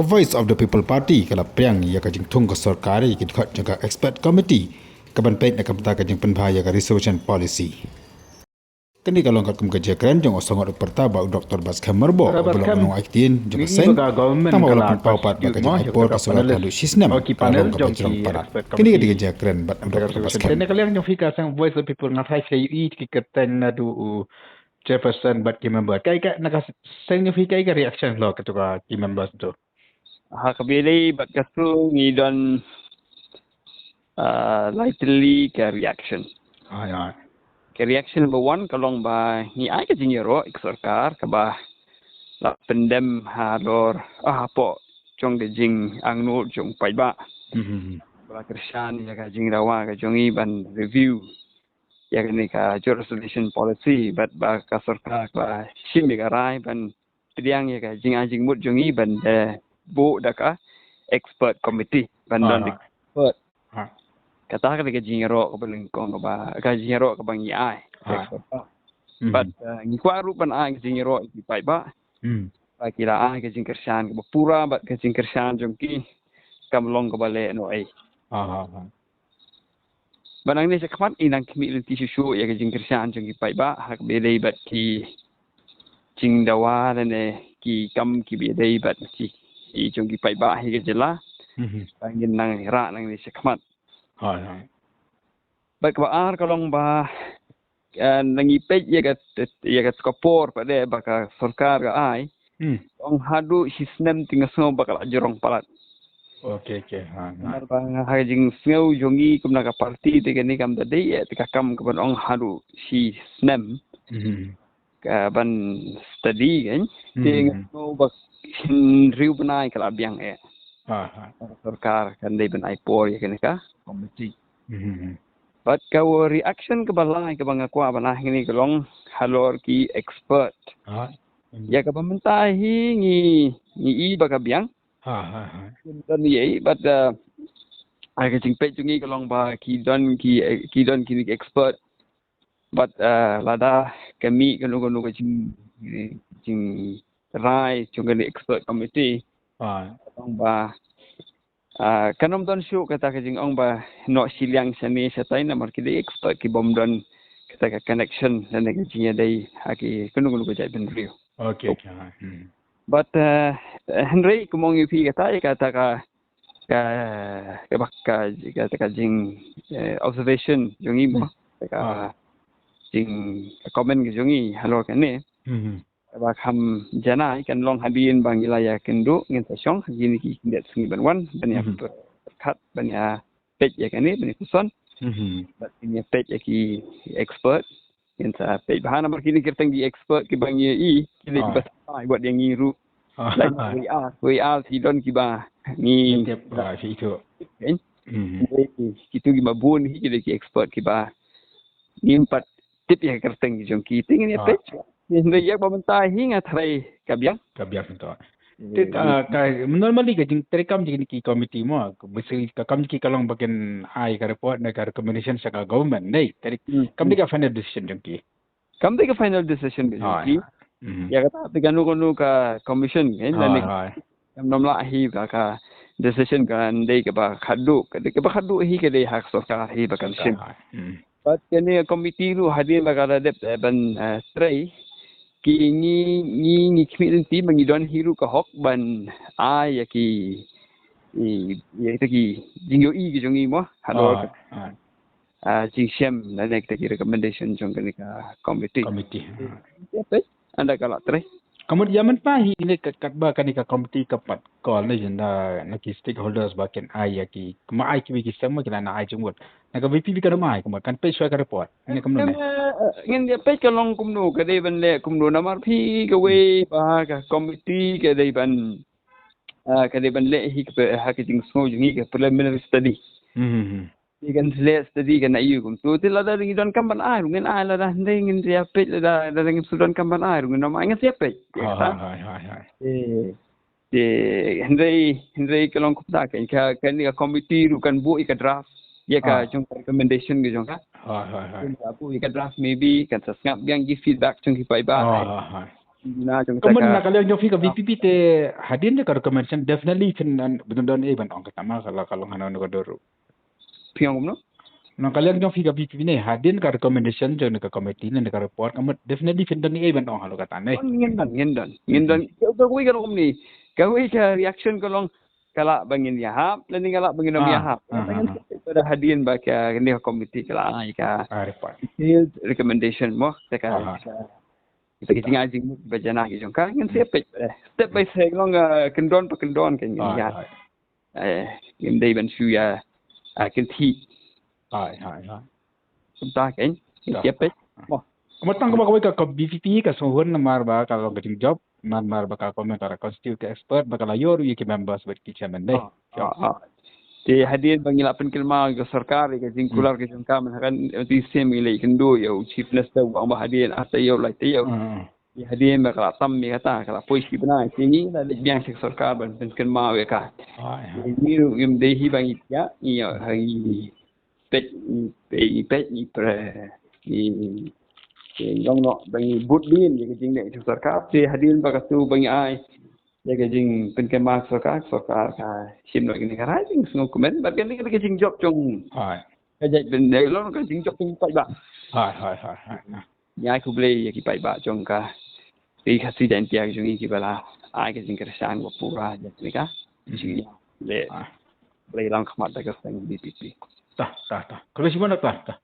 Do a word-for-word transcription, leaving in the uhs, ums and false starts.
Voice of the People Party ka la pdiang ïa ka jingthung ka sorkar ïa ki dkhot jong ka expert committee ka ban peit na ka bynta ka jingpynbha ïa ka reservation policy. Kane ka long katkum ka jingkren jong u Sangwat u Pyrta bad u Doktor Batskhem Myrboh, u ba long u nongaiktien jong ka seng. Tang ba u la pynpaw pat ba ka jingai por ka sa la kynduh shisnem ka long kaba jrong palat. Kane ka dei ka jingkren bad u Doktor Batskhem. Kane ka liang jong phi ka seng Voice of People nga thai sa ïohi ki kyrteng naduh u chairperson bad ki member. Kai ka na ka seng jong phi kai ka reaction lo ka tu ka ki members tu. Ha kaba ïadei bad ka tu ngi don, ah, lai tylli ka reaction. Ai ai. Ka reaction number one ka long ba ngi ai ka jingïaroh ïa ka sorkar kaba la pyndem halor, ah, hapoh jong ka jingangnud jong paidbah. Mhm. Ba la kyrshan ïa ka jingdawa ka jong ngi ban review ïa kane ka joint reservation policy bad ba ka sorkar ka shim ïa ka rai ban pdiang ïa ka jingai jingmut jong ngi ban da buh da ka expert committee ban don da ka expert. Kata ka dei ka jingïaroh kaba lyngkong kaba ka jingïaroh kaba ngi ai. Bad, eh, ngi kwah ruh ban ai ka jingïaroh ïa ki paidbah ba ki la ai ka jingkyrshan kaba pura bad ka jingkyrshan jong ki kam long kaba leh noh ei. Bad nangne shakhmat ngi nang khmih lynti shuh shuh ïa ka jingkyrshan jong ki paidbah ha kaba ïadei bad ki jingdawa lane ki kam kiba ïadei bad ki, ki jong ki paidbah ha ka jylla. Mhm. Ba ngin nang rah nangne shakhmat. Hai hai. Bad kaba ar ka long ba, eh, nang ïa peit ïa ka, ïa ka tu ka por pat de ba ka sorkar ka ai. Hmm. Ong haduh shisnem te nga sngew ba ka la jrong palat. Okay, okay. Ha, ha. Namar ba ha ka jingsngew jong ngi kum na ka party te kane kam da dei ïa te ka kam kaban ong haduh shisnem. Hmm. Kaban study kan. Te nga sngew ba hynriew bnai ka la biang eh. Ha, ha. Sorkar kan dei ban ai por ïa kane ka committee. Hmm. Bad ka reaction kaba lai kaba nga kwah ban ai hangne ka long halor ki expert. Ha. Ïa kaba mynta hi ngi, ngi i ba ka biang. Ha, ha, ha. Don ïa i bad, uh, ai ka jingpeit jong ngi ka long ba ki don ki, ki don ki expert. Bad, uh, lada ka mih kano kano ka jing, jingrai jong ka expert committee. Ha. Ka long ba Ah, kan ym don shuh kata ka jingong ba noh shiliang shane shatai namar ki dei expert ki bym don kata ka connection lane ka jingïadei ha ki kano kano ka jaitbynriew. Okay, okay. Hmm. But, eh, hynrei kumno ngi phi kata ïa kata ka, ka, ka bak ka, kata ka jing, eh, observation jong ngi mo. Hmm. Ka jing comment ka jong ngi halor kane. Hmm. Ba kham janai kan long hadien ba ngi la ïakynduh ngin sa shong ha kine ki khyndiat sngi ban wan ban ïa pyrkhat ban ïa peit ïa kane ban ïa puson. Bad ngin ïa peit ïa ki expert ngin sa peit ba ha namar kine ki kyrteng ki expert kiba ngi ïa i kine kiba sa ai wat ïa ngi ruh. Like we are, we are ki don kiba ngi tip ba shi tu. Kitu kiba bun hi ki dei ki expert kiba ngim pat tip ïa ka kyrteng ki jong ki te ngin ïa peit. Hynrei ïa ba mynta hi nga tharai ka biang. Ka biang to. Te, ah, ka normally ka jingtrei kam jong ki committee mo, basically ka kam jong ki ka long ba kin ai ka report ne ka recommendation sha ka government ne. Te kam dei ka final decision jong ki. Kam dei ka final decision ka jong ki. Ïa kata te kano kano ka commission kan lane. Kam nym lah hi ba ka decision kan dei kaba khadduh, ka dei kaba khadduh hi ka dei ha ka sorkar hi ba kan shim. Bad kane ka committee ruh hadien ba ka la dep, eh, ban, eh, trei ki ngi, ngi, ngi khmih lynti ba ngi don hi ruh ka hok ban ai ïa ki, ïa kita ki jingïohi ki jong ngi mo halor ka, ah, jingshem lane kita ki recommendation jong kane ka committee. Committee. Ïa peit. Ynda ka la trei. Ka mut ïa mynta hi ne ka, katba kane ka committee ka pat call ne ïa na, na ki stakeholders ba kin ai ïa ki, ma ai kiwei ki sem ma ki la na ai jingmut. Na ka V P B ka dum ai kumno kan peit shuwa ka report. Ne kumno ne. Ngin ïa peit ka long kumno ka dei ban leh kumno namar phi kawei ba ka committee ka dei ban, ah, ka dei ban leh hi ka, ha ka jingsngew jong ngi ka preliminary study. Hmm. Te kan leh study kan ïa kumto te lada ngi donkam ban ai ruh ngin ai, lada hynrei ngin ïa peit lada, lada ngim shu donkam ban ai ruh ngin ym ai, ngin ïa peit. Te, te hynrei, hynrei ka long kumta kan ka, kane ka committee ruh kan buh ïa ka draft ïa ka jong ka recommendation ka jong ka. Kan buh ïa ka draft maybe kan sa sngap biang ki feedback jong ki paidbah. Ka mut na ka liang jong phi ka VPP te hadien ka recommendation definitely phin don ei ban ong kata ma ka la ka long hano ka dur. Phi ong kumno? Na ka liang jong phi ka VPP ne hadien ka recommendation jong ka committee ne ka report ka mut definitely phin don ei ban ong hano kata ne. Ngin don, ngin don, ngin don. Ka wei ka long kumne, ka wei ka reaction ka long ka lah ba ngin ïahap, lane ka lah ba ngin ym ïahap. Pada hadien ba ka ne ka committee ka la ai ka recommendation mo, te ka kita ki jingai jingmut ba jana ki jong ka ngin siap peit step by step long, kyndon pa kyndon ka ngin ïa. Eh, ngin dei ban shu ïa, ah, kynthih. Hai hai hai. Kumta kein ngin siap peit. Mo. Mo tang kaba kawei ka VPP ka sngewhun namar ba ka long ka jingjop namar ba ka comment ka constitute ka expert ba ka la ïoh ruh ïa ki members bad ki chairman dei. Te hadien ba ngi la pynkynmaw ïa ka sorkar ïa ka jingkular ka jong ka mynta kan te shem ngi leit kynduh ïa u chief minister u ong ba hadien ar taïew lai taïew. Ïa hadien ba ka la tam ïa kata ka la poi shi bnai te ngi la leit biang sha ka sorkar ban pynkynmaw ïa ka. Ngi ruh ngim dei hi ba ngi ïa ngi ïa ngi peit ngi peit ngi peit ngi pre ngi ngi long noh ba ngi bud dien ïa ka jingleh sha ka sorkar te hadien ba katu ba ngi ai ïa ka jingpynkynmaw ka sorkar, sorkar ka shim noh kine ka rai jingsngewkmen bad kane ka jingjop jong ka jaitbynriew long ka jingjop jong paidbah. Hai hai hai hai. Ngi ai khublei ïa ki paidbah jong ka ri Khasi Jaiñtia jong ngi kiba la ai ka jingkyrshan ba pura jait ne ka. Jingïaleh. Khublei lang khmat da ka seng VPP. Tah tah tah. Khublei shibun tah tah.